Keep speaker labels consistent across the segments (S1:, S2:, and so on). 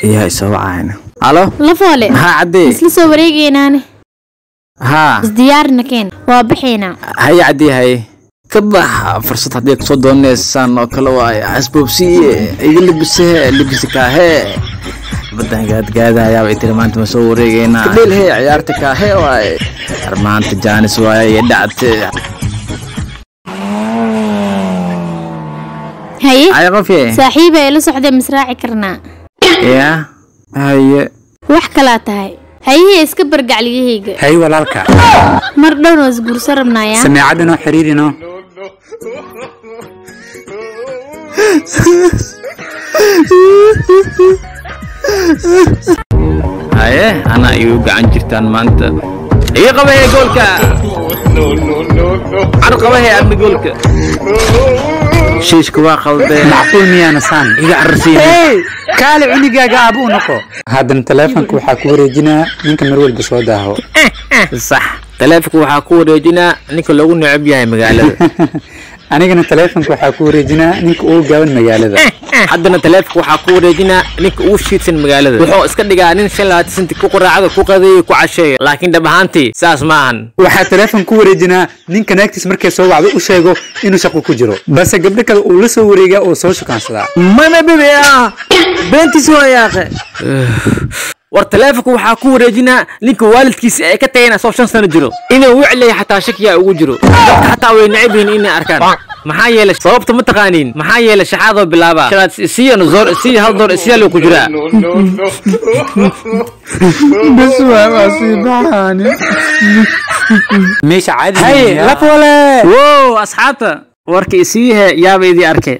S1: Iyaa isoo wacayna. Halo.
S2: Lafoole.
S1: Haa Caddi.
S2: Isla soo wareegaynaane.
S1: Haa.
S2: Isdiyaarna keen, waa baxaynaa.
S1: Haye Caddi, haye. Ka bax fursad haddii kusoo doonaysaan oo kale waaye. Xasboobsiiye iga libise libise kaahee badan gaadgaadayaaba itiri maanta ma soo wareegaynaa kadheel hee ciyaarta kaahee waaye maanta jaanis waaye iyo dhacte.
S2: Haye.
S1: Haye qofye.
S2: Saaxiiba ila socday, misraaci karnaa?
S1: Ya haye.
S2: Wax kalaa tahay. Hayihii iska bargacliyahayga.
S3: Hay walaalka.
S2: Mar dhowna waa isguursan rabnaayaa.
S3: Sameecadda noo xiriirino.
S1: Haye anaa igu gacan jirtaan maanta iga qabahee goolka car qabahee adna goolka shiishka waa qaldee.
S3: Macquul miyaana saan iga cararsiina? Kaale cunigaaga aaba u noqo. Haddana taleefanka waxaa ku wareejinaa ninka mar walba soo daaho.
S1: Sax, taleefanka waxaa ku wareejinaa ninka loogu neceb yahay magaalada.
S3: Anigana taleefanka waxaa ku wareejinaa ninka ugu gaaban magaalada.
S1: Haddana taleefanka waxaa ku wareejinaa ninka ugu shiidsan magaalada. Wuxuu iska dhigaa nin 25 senti ku quraacda, ku qadeeyo, ku casheeya, laakiin dhab ahaantii saas ma ahan.
S3: Waxaa taleefon ku wareejinaa ninka naagtiis markay soo wacdo u sheego inuu shaqo ku jiro, balse gabdho kale uu la soo wareegaa oo soo shukaansadaa.
S1: Mana bebe ah beentiis waa yaaqe. War taleefanka waxaa ku wareejinaa ninka waalidkiisa ay ka tageen asoo 5 sano jiro inuu wiclaya xataa shakiyaa ugu jiro. Dadka xataa way neceb yihiin inay arkaan. Maxaa yeelay sababta ma taqaaniin? Maxaa yeelay shaxaadoo bilaaba shalaad isiya nuzoor isiya hal door isiya loo ku jiraa.
S3: Bas waa sii baxaani meesha caadi. Hay lafwale.
S1: Wow asxaabta, warka isiihe yaaba idii arkay.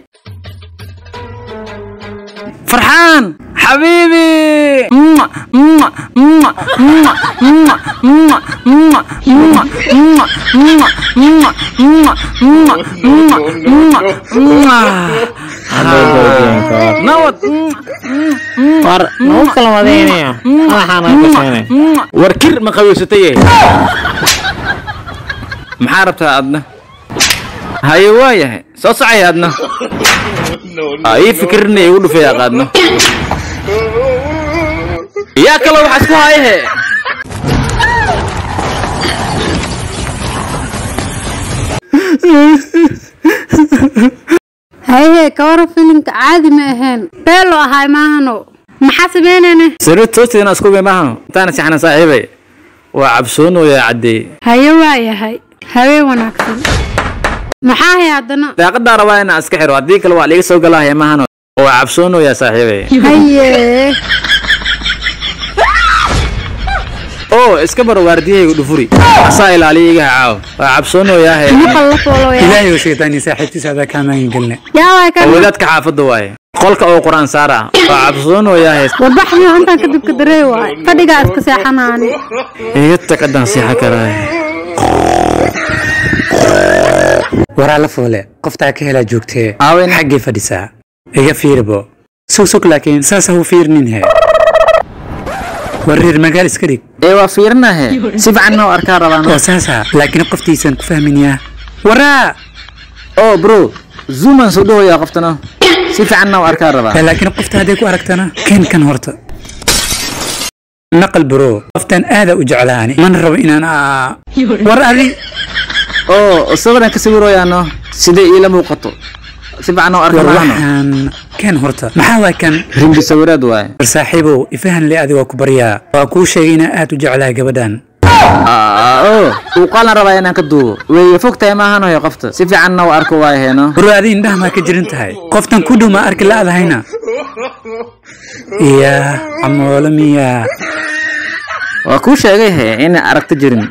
S1: Farxaan xabiibi. Nabad
S4: war nagu kala wadeynaya madaxaana ka.
S1: War kir ma qabaysataye? Maxaa rabtaa adna? Haye waa yahay soo socay adna ii fikirina igu dhufaya qaadno. Yaa kale waxaa isku hayahe.
S5: Haye ka waran filimka? Caadi ma ahayn, beelo ahaay maahano. Maxaa sameynayna?
S1: Sariir toosteedana isku bay maahano intaana sixana saaxiibay waa cabsoonooyaa caddeey.
S5: Haye waa yahay, habeen wanaagsan. Maxaa hay haddana?
S1: Daaqadaa rabaa inaan iska xiro, haddii kale waa liiga soo galahaya maahano. Waa cabsoonooyaa saaxiibay.
S5: Haye.
S1: Oo iska baro waardiyahaygu dhufuri asaa ilaaliya iga caaw. Waa cabsoonooyaahe.
S5: Maqal la foolooya.
S3: Ilaahay oo shaytaani saaxiibtiisa adaa kaa magan gelne.
S5: Yaa waay kan?
S1: Wadaadka xaafadda waaye, qolka oo qur-aan saara. Waa cabsoonooyaahe.
S5: Warbaxniyo intaan kadib ka daree waay fadhigaa iska seexanaani.
S1: Iga tag haddaan seexan karaay.
S3: Waraa la foole, qoftaa ka helaa joogtee.
S1: Aawen?
S3: Xaggay fadhisaa iga fiirbo. Sug sug, laakiin saas ha u fiirinin he. War reer magaal iska dhig.
S1: Ee waa fiirinahe, si fiican noo arkaa rabaan.
S3: Oo saasa, laakiin qoftiisan ku fahminayaa waraa.
S1: Oo bro zooman soo dhawayaa qoftana si fiican noo arkaa rabaa.
S3: Laakiin qofta hadday ku aragtana keen kan horta naqal. Bro qoftan aada u jeclaani, mana rabo inaan war adi.
S1: Oo sawiran ka sawirooyaano siday iila muuqato si fiican noo arka
S3: war
S1: maahano.
S3: Waxaan keen horta maxaa waa kan?
S1: Rimbi sawiraad waaye.
S3: War saaxiibow ifahan le, adi waa ku baryaa, waa kuu sheegay inaan aad u jeclahay gabadhan.
S1: Oo muuqaalan rabaa inaan ka duubo way fog tahay maahano qofta si fiican noo arko waaye heeno.
S3: Bro adi indhaha maa ka jirin tahay? Qoftan ku dhow maa arki la'adahayna? Iya camoolo miyaa?
S1: Waa kuu sheegay he inaan aragto jirin.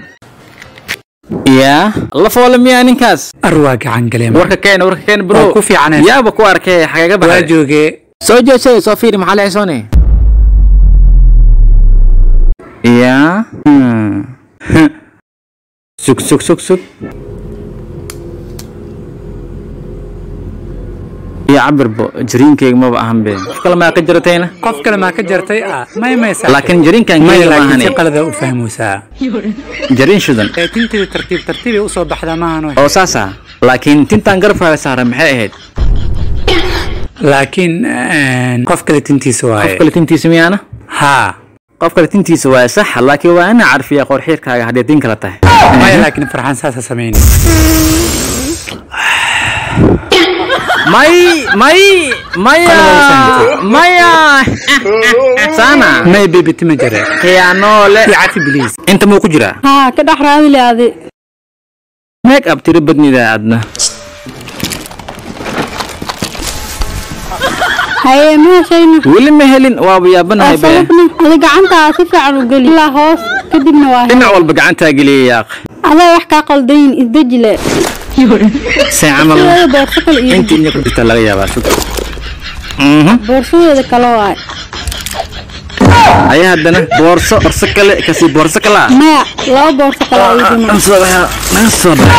S1: Yaa la foole miyaa ninkaas?
S3: Ar waa gacan galeen.
S1: Warka keen, warka keen bro.
S3: Waa ku fiicaneen.
S1: Yaaba ku arkay xagaga
S3: waa
S1: baxay
S3: joogee.
S1: Soo jeesay, soo fiiri maxaa la xishoonay. Yaa sug sug sug sug iyo cabirbo jariinkayga maba ahan be. Qof kale maa ka jaratayna?
S3: Qof kale maa ka jartay? Ah may may saaxiib.
S1: Laakiin jariinkan
S3: may
S1: kayga
S3: laakiin si
S1: maahane
S3: qalada u fahmaysaa.
S1: Jariin shudan.
S3: Ee tinteedu tartiib tartiibay usoo baxdaa maahano.
S1: Oo saas ah, laakiin tintaan garabkaaga saaran maxay ahayd?
S3: Laakiin qof kale tintiisa
S1: Qof
S3: waaye.
S1: kale tintiisa miyaana?
S3: Haa.
S1: Qof kale tintiisa waaye, sax, laakiin waa ina carfiya qoorxiirkaaga haddii tin kala tahay.
S3: Maya, laakiin Farxaan saasa samayni.
S1: May, may, maya, maya, sana.
S3: May baby, tima jare.
S1: Khiyaanoole.
S3: I cafi please.
S1: Inta muu ku jiraa?
S5: Haa, ka dhex raadi le adi.
S1: Make up tiro badnida aadna.
S5: Haye, ma heshayna?
S1: Weli ma helin, waaba yaabanahay
S5: Waa
S1: be.
S5: sababna adi gacantaa si fiican u geli ilaa hoos, kadibna waa hel.
S1: Dhinac walba gacantaa geliyay yaaq.
S5: Adaa wax kaa qaldayin, isdeji le.
S1: See camal?
S5: Boorsadeeda boorso kale iyo
S1: Inta inay ku jirta laga yaabaa, shuk.
S5: Boorsadeeda kale waay.
S1: Ayaa haddana boorso, boorso kale, kasii boorso kale ah.
S5: Maya, laba boorso kale aa ii dhiman.
S1: Soo baxa, naga soo baxa.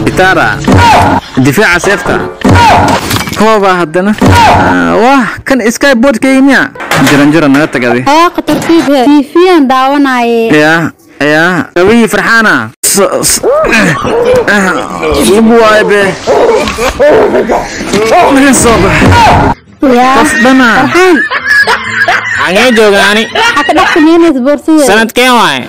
S1: Gitaara difaaca seefta kooba haddana. Wah, kan skyboardkayga miya? Jaran jaran naga tagaday.
S5: Hawaaqa tartiib he, tiifiyaan daawanaaye.
S1: Yaa yaa, gabihii Farxaana lagu waayo be, naga soo bax.
S5: Yaa
S1: Qof dhana.
S5: Farxaan.
S4: Xagee jooga ani?
S5: Maxaa ka dhex samaynaysa boorsadeeda?
S4: Sanadkee waaye?